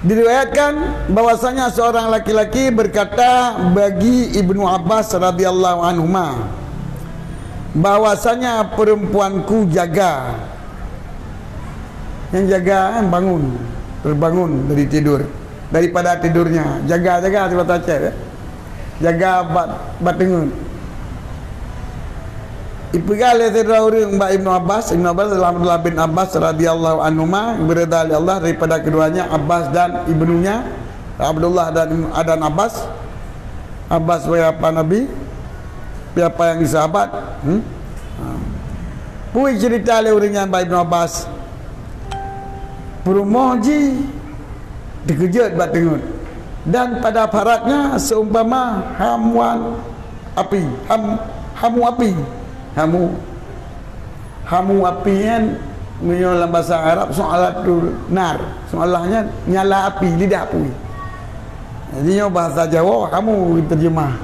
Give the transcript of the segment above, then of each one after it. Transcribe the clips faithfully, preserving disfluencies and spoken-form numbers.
Diriwayatkan bahwasanya seorang laki-laki berkata bagi Ibnu Abbas radhiyallahu anhuma, bahwasanya perempuanku jaga. Yang jaga kan bangun, terbangun dari tidur, daripada tidurnya. Jaga-jaga, sibata Aceh, ya. Jaga bak, bak teungeut. Ipeugah lé sidroe ureuëng bak Ibnu Abbas, Ibnu Abbas adalah Abdullah bin Abbas radhiyallahu anhuma, beureuda lé Allah daripada keduanya, Abbas dan ibnunya, Abdullah dan, dan Abbas. Abbas wahai apa Nabi, wahai apa yang sahabat. Hmm? Ha. Pui cerita lé ureuëng nyan bak Ibnu Abbas. Peurumoh jih dikeujot bak teungeut, dan pada paratnya seumpama hamuan api, ham, hamu api, hamu, hamu api nyan meunyoe lam bahasa Arab su'latun nar, su'lah nyan nyala api, lidah api. Jadi nyoe bahasa Jawa hamu terjemah,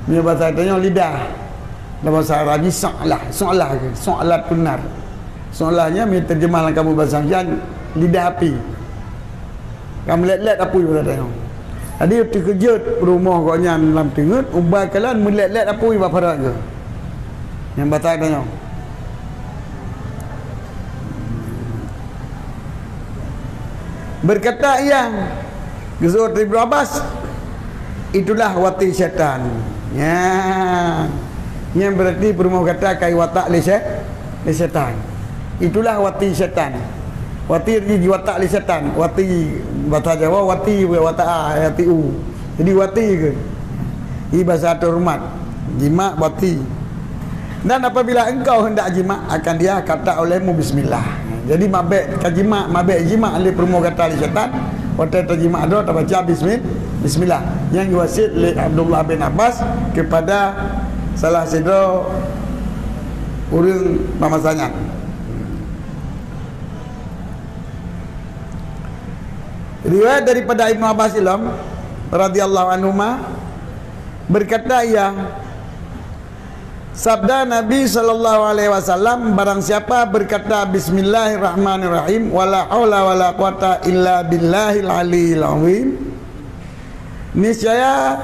nyoe bahasa tanyoe lidah. Lam bahasa Arab jih su'lah, su'lah ke, su'latun nar. Su'lah nyan meunyoe terjemah lam kamus bahasa Indonesia lidah api. Ka meulet-let apui bak tanyoe. Jadi teukeujot peurumoh gobnyan lam teungeut, uba kalon meulet-let apui bak parat geuh. Nyang bata tanyoe. Berkata ia, geuseuôt Ibnu Abbas, "Itulah wati syaitan." Nya. Nyan berarti peurumoh gata ka iwatak lé syai-, lé syaitan. Itulah wati syaitan. Wati artinya jiwatak lé syaitan. Wati, bahasa Jawa wati, watak, wati u. Jadi wati ke? Di bahasa terhormat. Jimak wati. Dan apabila engkau hendak jimak akan dia, kata olehmu bismillah. Jadi mabek ka jimak, mabek jimak lé peurumoh gata lé syaitan. Watée tajimak droe tabaca bismi-, bismillah. Nyang geuwasiet lé Abdullah bin Abbas kepada salah sidroe ureuëng bak masa nyan. Riwayat daripada Ibnu Abbas ilom radhiyallahu anhuma, berkata ia, sabda Nabi sallallahu alaihi wasallam, barang siapa berkata bismillahirrahmanirrahim, wala haula wala quwata illa billahil aliyil azim, niscaya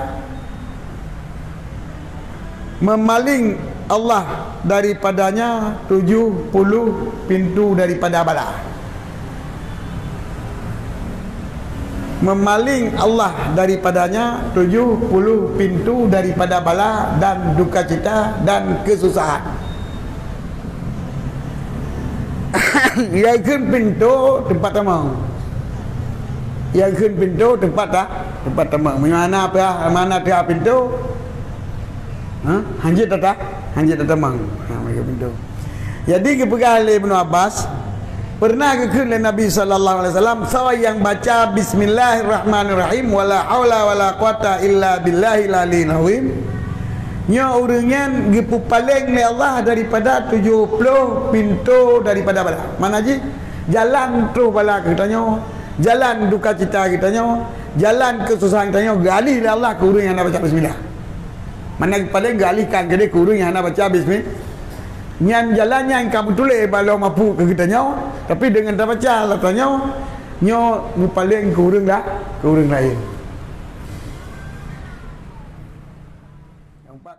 memaling Allah daripadanya tujuh puluh pintu daripada bala. Memaling Allah daripadanya tujuh puluh pintu daripada bala dan dukacita dan kesusahan. Ia kheun pintoe teumpat tamong. Ia kheun pintoe teumpat ta-, teumpat tamong. Meunyoe hana pih, hana teuhah pintoe, ha, hanjeuet tata, hanjeuet tatamong. Ha, maka pintoe. Jadi geupeugah lé Ibnu Abbas, pernah geukheun lé Nabi sallallahu alaihi wasallam, soe nyang baca bismillahirrahmanirrahim, wala haula wala quwata illa billahil aliyil azim. Nyoe ureuëng nyan geupeupaleng lé Allah daripada tujoh ploh pintoe daripada bala. Makna jih, jalan troh bala keu geutanyoe, jalan dukacita geutanyoe, jalan keususahan geutanyoe geualih lé Allah keu ureuëng nyang hana baca bismillah. Makna geupaléng geualihkan keudeh keu ureuëng nyang hana baca bismillah. Nyan jalan nyang ka meutuléh bak Lauh Mahfuz keu geutanyoe, tapi deungon tabaca lam tanyoe, nyoe geupaléng keu ureuëng la-, keu ureuëng laén. Nyang empat.